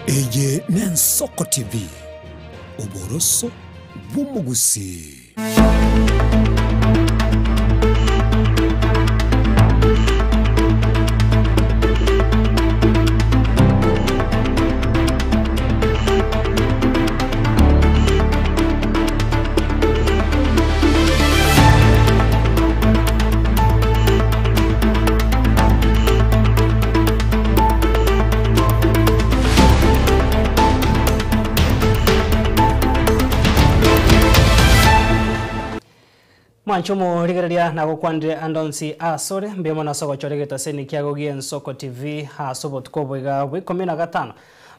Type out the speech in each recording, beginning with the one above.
Eye n'Ensoko TV, oboroso bw'omogusii. Mwanche omorigereria nagokwanire ande onsi asore, mbuya mono ase ogochora egetaseni kiago gi'Ensoko TV ase obotuko obo iga bwa ikomi na gatano,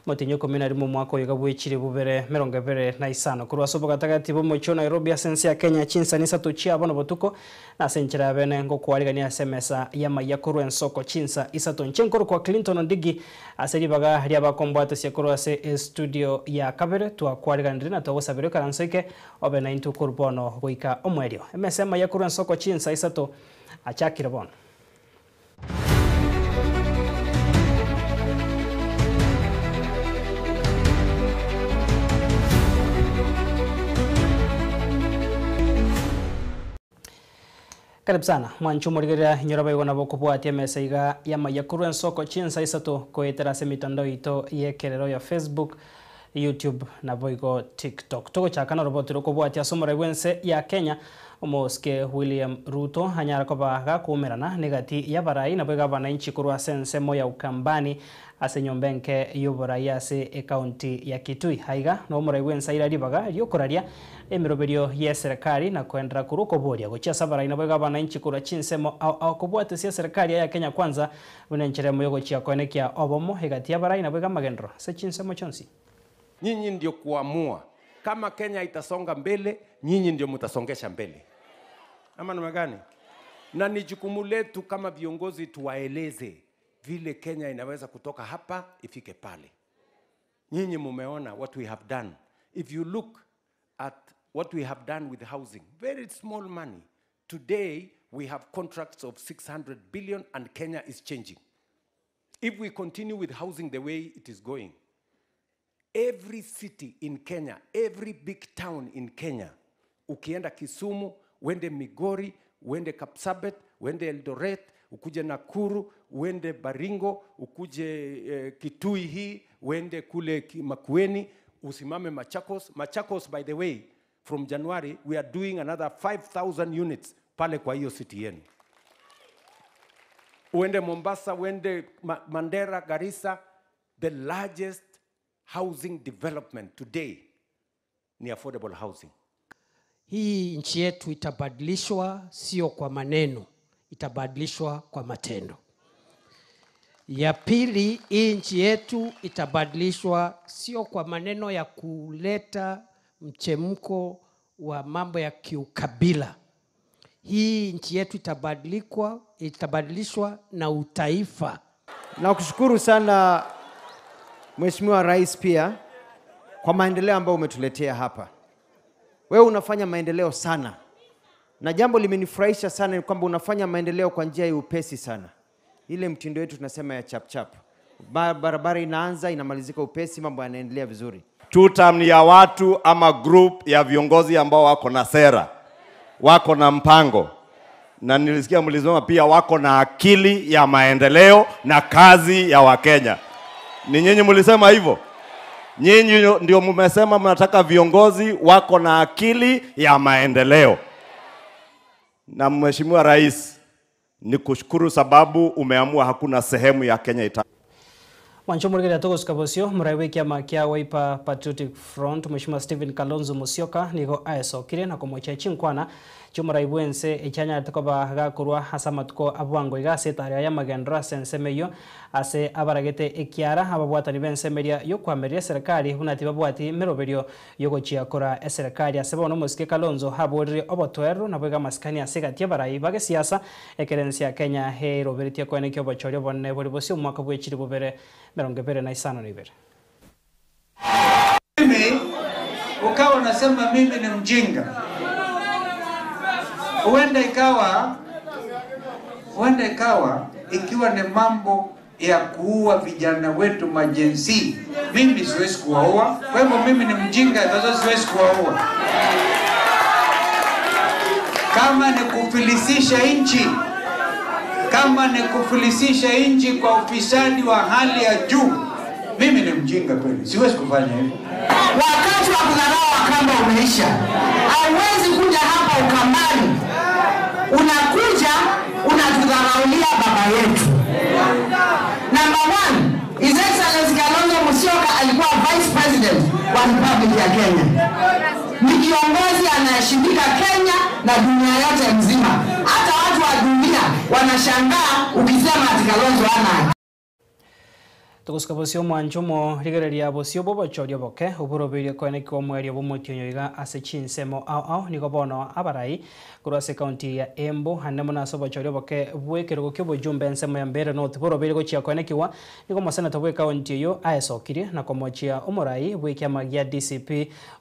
omotienyi o ikomi na rimo omwaka oyo iga bwechire bubere emerongo ebere na isano. Korwa ase obogatagati bw'omochie o Nairobi ase ense ya Kenya chinsani isato chia bono botuko, na ase enchera ya bene ngokwarigania ase emesa y'amaiya korwa ensoko chinsa isato. Inche nkorokwa Clinton Ondigi ase ribaga ri'abakombwatesia korwa ase estudio ya kabere twakwariganirie na twagosabire oikaranso eke Obe naintwe korwa bono goika omoerio. Emesa y'amaiga korwa ensoko chinsa isato achakire bono. Karibu sana mwanche omorigereria inyora boigo nabo okobwatia emesa iga y'amaiga korwa ensoko chinsa isato koetera ase emitandao yaito y'ekerero ya Facebook, YouTube naboigo TikTok. Togochaka noroboti rokobwatia ase omorai bw'ense ya Kenya Omosike William Ruto anyare koba gakoumerana negati y'abarai naboigo abanainchi korwa ase ensemo ya Ukambani ase enyomba enke y'oborai ase ecounty ya Kitui. Aiga nabo omorai bw'ense aira ribaga riokoraria emeroberio y'eserekari na koenderera korwa okoboria gochia ase abarai naboigo abanainchi korwa chinsemo ao ao kobwatesia eserekari ya Kenya Kwanza buna enchera emo yogochia koenekia obomo egati y'abarai naboigo amagenderero ase chinsemo chionsi. Nyinyi ndio kuamua kama Kenya itasonga mbele, nyinyi ndio mtasongesha mbele, ama namna gani? Na ni jukumu letu kama viongozi tuwaeleze vile Kenya inaweza kutoka hapa ifike pale. Nyinyi mumeona what we have done. If you look at what we have done with housing, very small money. Today we have contracts of 600 billion and Kenya is changing. If we continue with housing the way it is going, every city in Kenya, every big town in Kenya, ukienda Kisumu, uende Migori, uende Kapsabet, uende Eldoret, ukuje Nakuru, uende Baringo, ukuje Kitui hii, uende kule Makueni, usimame Machakos. Machakos, by the way, from January, we are doing another 5,000 units pale kwa hiyo city yenu. Uende Mombasa, uende Mandera, Garissa, the largest housing development today ni affordable housing. Hii nchi yetu itabadilishwa sio kwa maneno, itabadilishwa kwa matendo. Ya pili, hii nchi yetu itabadilishwa sio kwa maneno ya kuleta mchemko wa mambo ya kiukabila. Hii nchi yetu itabadilishwa na utaifa. Nakushukuru sana Mheshimiwa Rais pia kwa maendeleo ambayo umetuletea hapa. Wewe unafanya maendeleo sana. Na jambo limenifurahisha sana ni kwamba unafanya maendeleo kwa njia ya upesi sana. Ile mtindo wetu tunasema ya chap chap. Barabara inaanza, inamalizika upesi, mambo yanaendelea vizuri. Two term ni ya watu ama group ya viongozi ambao wako na sera, wako na mpango. Na nilisikia mlisema pia wako na akili ya maendeleo na kazi ya Wakenya. Ni nyinyi mlisema hivyo? Nyinyi ndio mmesema mnataka viongozi wako na akili ya maendeleo. Na Mheshimiwa Rais, nikushukuru sababu umeamua hakuna sehemu ya Kenya ita Mwancho murigeria togosuka bosio murai wa kiama kia Wiper Patriotic Front Mheshimiwa Stephen Kalonzo Musyoka nigo aesokire na komochia chinkwana chiomorai bwense echianyarete koba gakorwa ase amatuko abwango iga ase etari ya magendero ase ensemo eywo ase abaragete ekiara ababwatani ba ensemo eria yokoamereria eserikali buna tibabwati meroberio yogochia kora eserikali ase bono omosike Kalonzo aborire obotoeru nabo iga amasikani ase egati abarai bagesiasa ekerensi ya Kenya eroberetie koenekia obochori obonene bori bosio omwaka bwechiri bobere mirongo ebere na isano na ibere. Mimi ukawa unasema mimi ni mjinga. Huenda ikawa ikiwa ni mambo ya kuua vijana wetu majenzi, mimi siwezi kuwaua. Kwa hivyo mimi ni mjinga, sasa siwezi kuwaua. Kama ni kufilisisha nchi, kama ni kufilisisha nchi kwa ufisadi wa hali ya juu, mimi ni mjinga kweli, siwezi kufanya hivyo. Wakati wa kudharau Wakamba umeisha. Hauwezi kuja hapa Ukambani, unakuja unatudharaulia baba yetu. Number one, His Excellency Kalonzo Musyoka alikuwa vice president wa Republic ya Kenya. Ni kiongozi anayeshindika Kenya na dunia yote mzima. Hata watu wa dunia wanashangaa ukisema ati Kalonzo hana Tugusuka bosio mwanchumo rigereria bosio bobochoria boke oburobeire koeneki omwerio bomotionyo iga ase chinsemo ao ao nigo bono abarai korwa ase county ya Embu ande mono ase obochoria boke bwekerogo kia obojumbe ensemo ya Mbeere North borobeire gochia koenekiwa nigo omoseneta bwa ecounty eyo aesokirie na komochia omorai bwa ekiama gia DCP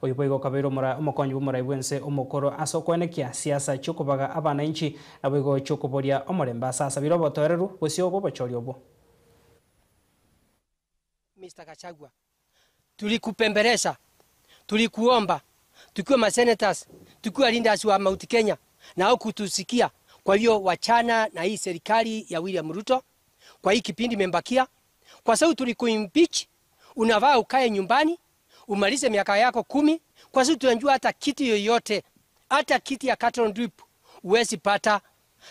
oyo boigo okabeire omora omokonyi bwa omorai bwa ense omokoro ase okoenekia siasa chiokobaga abananchi naboigo chiokoboria omorembe ase asabire obotoereru bosio bobochoria obwo. Mr. Gachagua, tulikupembeleza, tulikuomba tukiwa masenators, tukiwa leaders wa Mount Kenya na hukutusikia. Kwa hiyo wachana na hii serikali ya William Ruto kwa hii kipindi membakia, kwa sababu tulikuimpeach, unavaa ukae nyumbani umalize miaka yako 10, kwa sababu tunajua hata kiti yoyote, hata kiti ya cattle drip huwezi pata,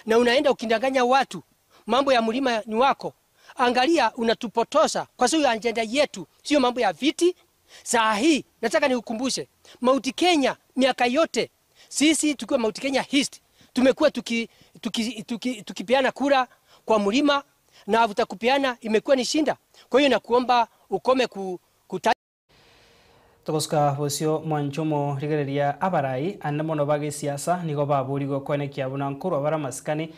na unaenda ukindanganya watu mambo ya mlima ni wako. Angalia, unatupotosa kwa sababu agenda yetu sio mambo ya viti. Saa hii nataka nikukumbushe Mount Kenya, miaka yote sisi tukiwa Mount Kenya East tumekuwa tukipeana kura kwa mlima na tutakupeana, imekuwa ni shinda. Kwa hiyo nakuomba ukome kuta Tugusuka bosio mwanchumo rigereria abarai ande mono bagesiasa nigo baburigwe koenekia buna nkorwa bara masikani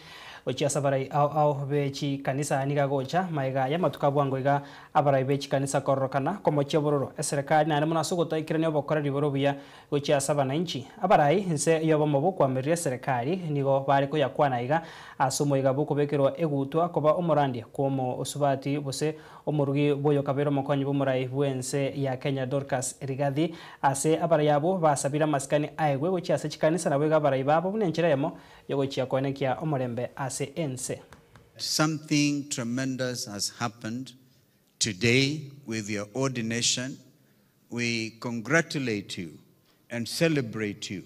ochiasa barai ao ao bechi kanisa niga gocha maiga ya matuka bwango iga abarai bechi kanisa kororokana komochia bororo eserikali nare mono ase ogotoikerania obokoreri boro buya gochiasa abananchi abarai nse yobomo bokwamiria eserikali nigo bare koyakwana iga ase omoiga bokobekerwa egutwa koba omorandia kwomo osubati bose omorugi boyokabera omokonyi bomorai bwense ya Kenya Dorcas Rigathi ase abarai abo basabire amasikani aegwe gochiasa chikanisa nabo iga abarai babo buna enchera yamo yogochia koenekia omorembe ase ense. Something tremendous has happened today with your ordination. We congratulate you and celebrate you,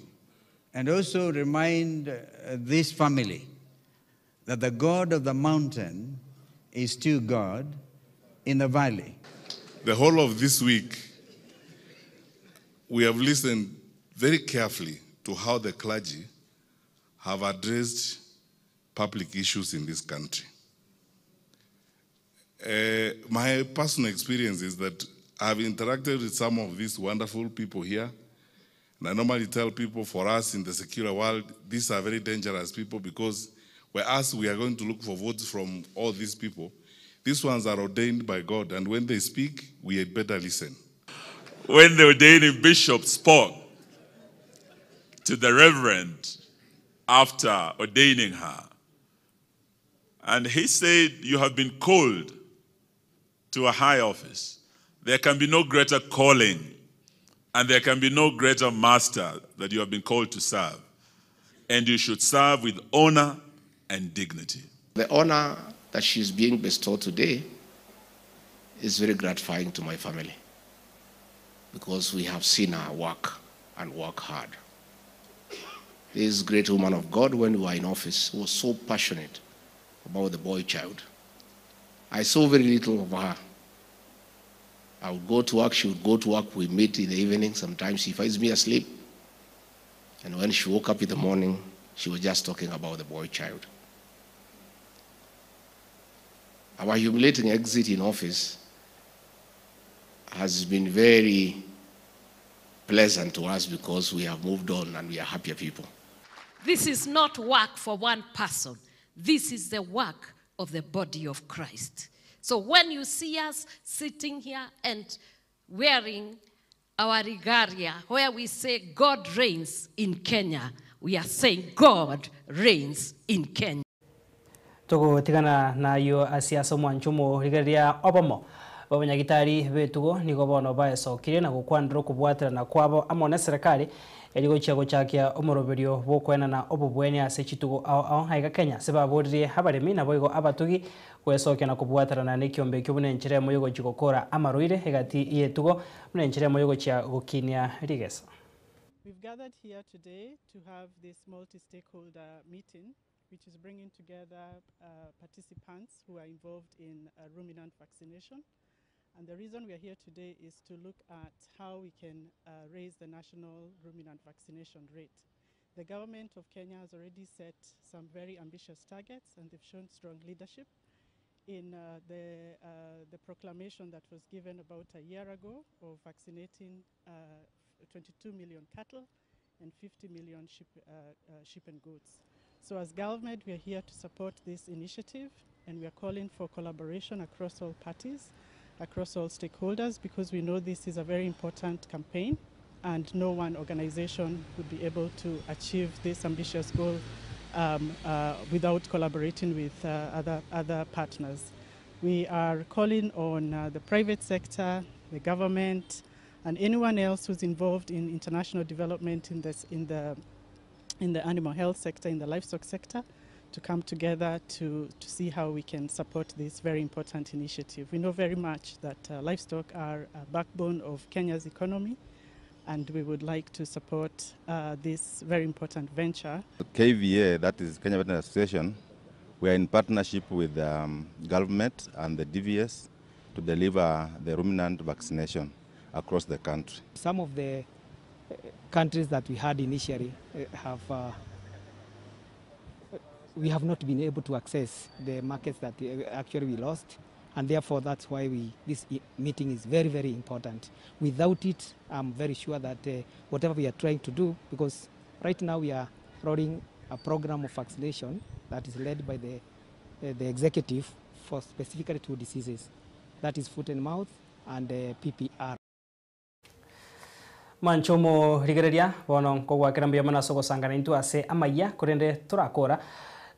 and also remind this family that the God of the mountain is still God in the valley. The whole of this week, we have listened very carefully to how the clergy have addressed public issues in this country. My personal experience is that I've interacted with some of these wonderful people here, and I normally tell people, for us in the secular world, these are very dangerous people, because whereas we are going to look for votes from all these people, these ones are ordained by God, and when they speak, we had better listen. When the ordaining bishop spoke to the reverend after ordaining her, and he said, you have been called to a high office. There can be no greater calling, and there can be no greater master that you have been called to serve. And you should serve with honor and dignity. The honor that she's being bestowed today is very gratifying to my family, because we have seen her work and work hard. This great woman of God, when we were in office, was so passionate about the boy child. I saw very little of her. I would go to work, she would go to work, we meet in the evening. Sometimes she finds me asleep. And when she woke up in the morning, she was just talking about the boy child. Our humiliating exit in office has been very pleasant to us because we have moved on and we are happier people. This is not work for one person. This is the work of the body of Christ. So when you see us sitting here and wearing our regalia, where we say God reigns in Kenya, we are saying God reigns in Kenya. Togotigana nayio ase ase omwancho omorigereria obomo bw'abanyagitari b'etugo nigo bono baesokirie na gokwanera okobwaterana kwabo amo n'eserekari eri gochia gochakia omoroberio bw'okoenana obobwenia ase chitugo ao ao aiga Kenya ase baboririe abaremi naboigo abatugi gwesokia na kobwaterana n'ekiombe ekio buna enchera emo y'ogochia gokora amarwaire egati y'etugo buna enchera emo y'ogochia gokinia rigesa. We've gathered here today to have this multi-stakeholder meeting, which is bringing together participants who are involved in ruminant vaccination. And the reason we are here today is to look at how we can raise the national ruminant vaccination rate. The government of Kenya has already set some very ambitious targets, and they've shown strong leadership in the proclamation that was given about a year ago of vaccinating 22 million cattle and 50 million sheep and goats. So as GALVmed, we are here to support this initiative, and we are calling for collaboration across all parties, across all stakeholders, because we know this is a very important campaign and no one organization would be able to achieve this ambitious goal without collaborating with other partners. We are calling on the private sector, the government, and anyone else who's involved in international development in the animal health sector, in the livestock sector, to come together to see how we can support this very important initiative. We know very much that livestock are a backbone of Kenya's economy, and we would like to support this very important venture. KVA, that is Kenya Veterinary Association, we are in partnership with GALVmed and the DVS to deliver the ruminant vaccination across the country. Some of the countries that we had initially we have not been able to access the markets that actually we lost, and therefore that's why this meeting is very, very important. Without it, I'm very sure that whatever we are trying to do, because right now we are rolling a program of vaccination that is led by the executive for specifically two diseases, that is foot and mouth and PPR. Mwancho rigereria bono nkogwakera mbuya mono ase ogosangana intwe ase amaya korende torakora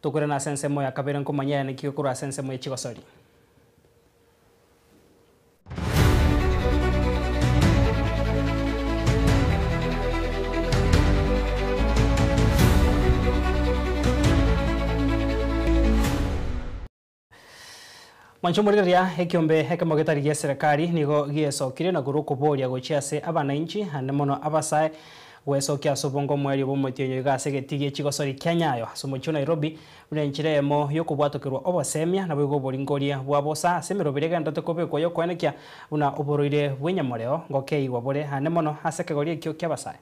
tokore na ase ensemo ya kabere nkomanya naki okorwa ase ensemo ya chigosori. Mwancho morigereria ekiombe ekemo getari gia serikali nigo giesokire na korwa okoboria gochia ase abananchi ande mono abasae gwesokia ase obongo omwerio bwa omotienyi iga ase egeti gie chigosori kia Nyayo ase omochie o Nairobi buna enchera eyemo yokobwatokerwa obosemia nabo igo oboringoria bwa bosa ase emeroberi egenderete kobekwa yokoenekia buna oborwaire bwa enyamoreo ngokeigwa bore ande mono ase ekegori ekio kia abasae.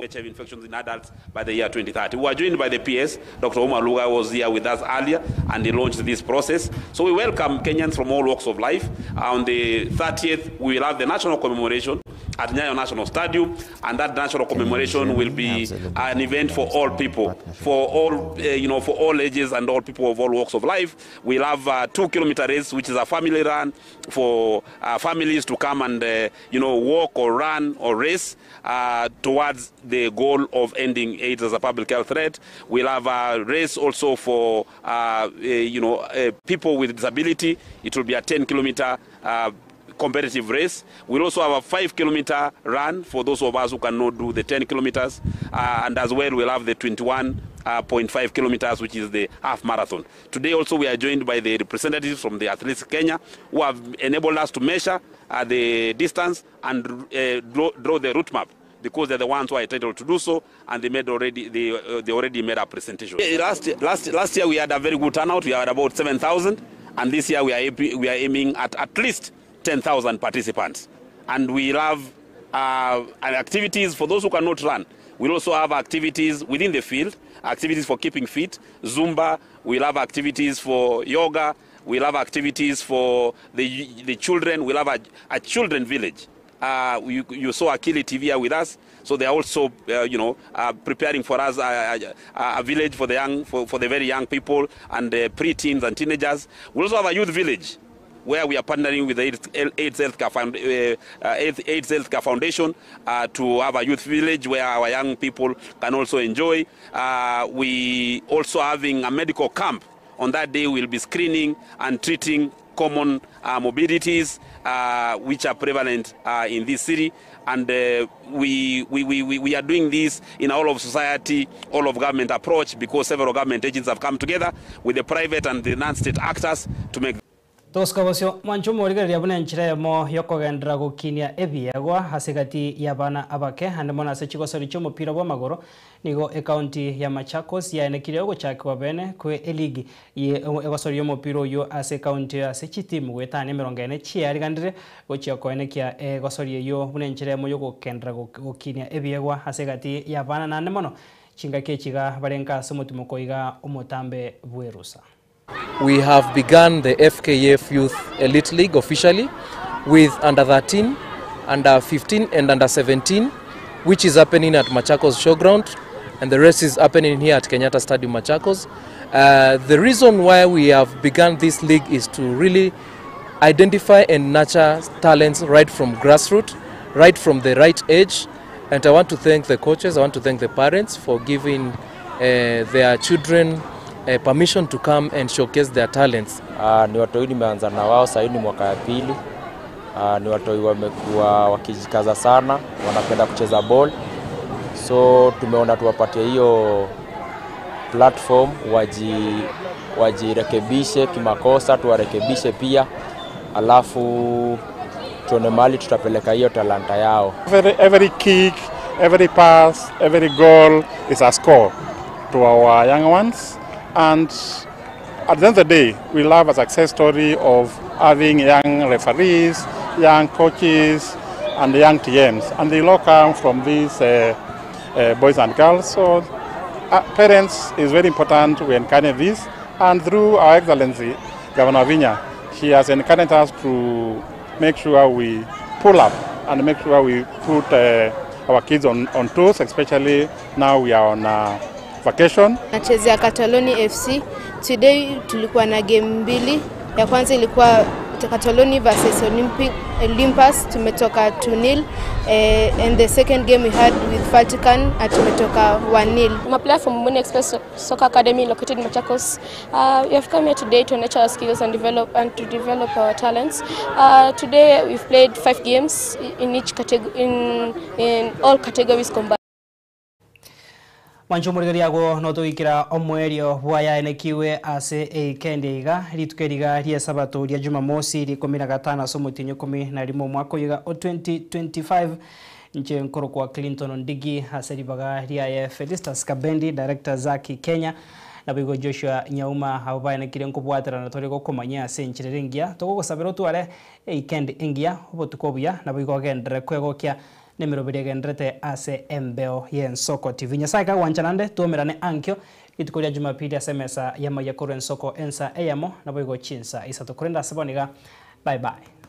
HIV infections in adults by the year 2030. We were joined by the PS, Dr. Omar Luga was here with us earlier, and he launched this process. So we welcome Kenyans from all walks of life. On the 30th, we will have the national commemoration at Nyayo National Stadium, and that national commemoration will be an event for all people, for all, for all ages and all people of all walks of life. We'll have a 2-kilometer race, which is a family run for families to come and walk or run or race towards the goal of ending AIDS as a public health threat. We'll have a race also for people with disability. It will be a 10-kilometer competitive race. We'll also have a 5-kilometer run for those of us who cannot do the 10 kilometers, and as well we'll have the 21.5 kilometers, which is the half marathon. Today also we are joined by the representatives from the Athletics Kenya, who have enabled us to measure the distance and draw the route map, because they're the ones who are entitled to do so, and they already made a presentation. Last year we had a very good turnout. We had about 7,000, and this year we are aiming at least 10,000 participants. And we'll have activities for those who cannot run. We'll also have activities within the field, activities for keeping fit, Zumba. We'll have activities for yoga. We'll have activities for the children. We'll have a children village. You saw Akili TV here with us, so they are also preparing for us a village for the young, for the very young people and the pre-teens and teenagers. We also have a youth village where we are partnering with the AIDS Healthcare Foundation to have a youth village where our young people can also enjoy. We also having a medical camp On that day, we'll be screening and treating common uh, morbidities uh, which are prevalent uh, in this city. And uh, we, we, we, we we are doing this in all of society, all of government approach, because several government agents have come together with the private and the non-state actors to make Togosuka bosio, mwanche omorigereria buna enchera eyemo y'okogenderera gokinia ebiegwa ase egati y'abana abake, ande mono ase chigosori chi'omopira bw'amagoro, nigo ekaunti ya Machakos yaenekire ogochakigwa bene kwe eligi ye egosori y'omopira oyio ase ekaunti eyo ase chitimu goetania emerongo ene chiariganire gochia koenekia egosori eyio buna enchera eyemo y'ogokenderera gokinia ebiegwa ase egati y'abana naende mono chingaki echi iga barenka ase omotimoko iga omotambe bw'erusa. We have begun the FKF Youth Elite League officially with under 13, under 15 and under 17 which is happening at Machakos Showground and the rest is happening here at Kenyatta Stadium Machakos. Uh, the reason why we have begun this league is to really identify and nurture talents right from grassroots, right from the right age. And I want to thank the coaches, I want to thank the parents for giving uh, their children uh, permission to come and showcase their talents. Uh, ni watoi nimeanza na wao sahii ni mwaka ya pili. Uh, ni watoi wamekuwa wakijikaza sana, wanapenda kucheza ball, so tumeona tuwapatie hiyo platform waji wajirekebishe kimakosa, tuwarekebishe pia, alafu tuone mahali tutapeleka hiyo talanta yao. Every, every kick, every pass, every goal is a score to our young ones. And at the end of the day, we love a success story of having young referees, young coaches, and young TMs. And they all come from these uh, uh, boys and girls. So uh, parents is very important. We encourage this. And through Our Excellency, Governor Vinya, he has encouraged us to make sure we pull up and make sure we put uh, our kids on, on toes, especially now we are on uh, vacation. Nachezea Kataloni FC. Today tulikuwa na game mbili. Ya kwanza ilikuwa Kataloni versus Olympic, Olympus tumetoka 2-0 eh, and the second game we had with Vatican uh, tumetoka 1-0. I'm a player from Mumuni Express Soccer Academy located in Machakos. Uh, we have come here today to nurture our skills and develop and to develop our talents. Uh, today we've played five games in each category in in all categories combined. Mwanche omorigereria agwo notogoikera omoerio bwayaenekiwe ase eikendi iga rituko eriga ria esabato ria jumamosi ria ikomi na gatano ase omotienyi ikomi na rimo omwaka oyo iga o 2025 nche nkoro kwa Clinton Ondigi ase ribaga riaye Felistus Kabendi director Zaki Kenya naboigo Joshua Nyauma abo baenekire nkobwaterana tore gokomanya ase enchera engiya togogosabera otware eikendi engiya obotuko obuya naboigo ogenderere kwegokia nemeroberi egenderete ase embeo y'ensoko TV nyasaye kagwancha tuomerane ankio rituko ria jumapili ase emesa ya maya korwa ensoko ensa eyemo naboigo chinsa isato korenda ase boniga bye bye.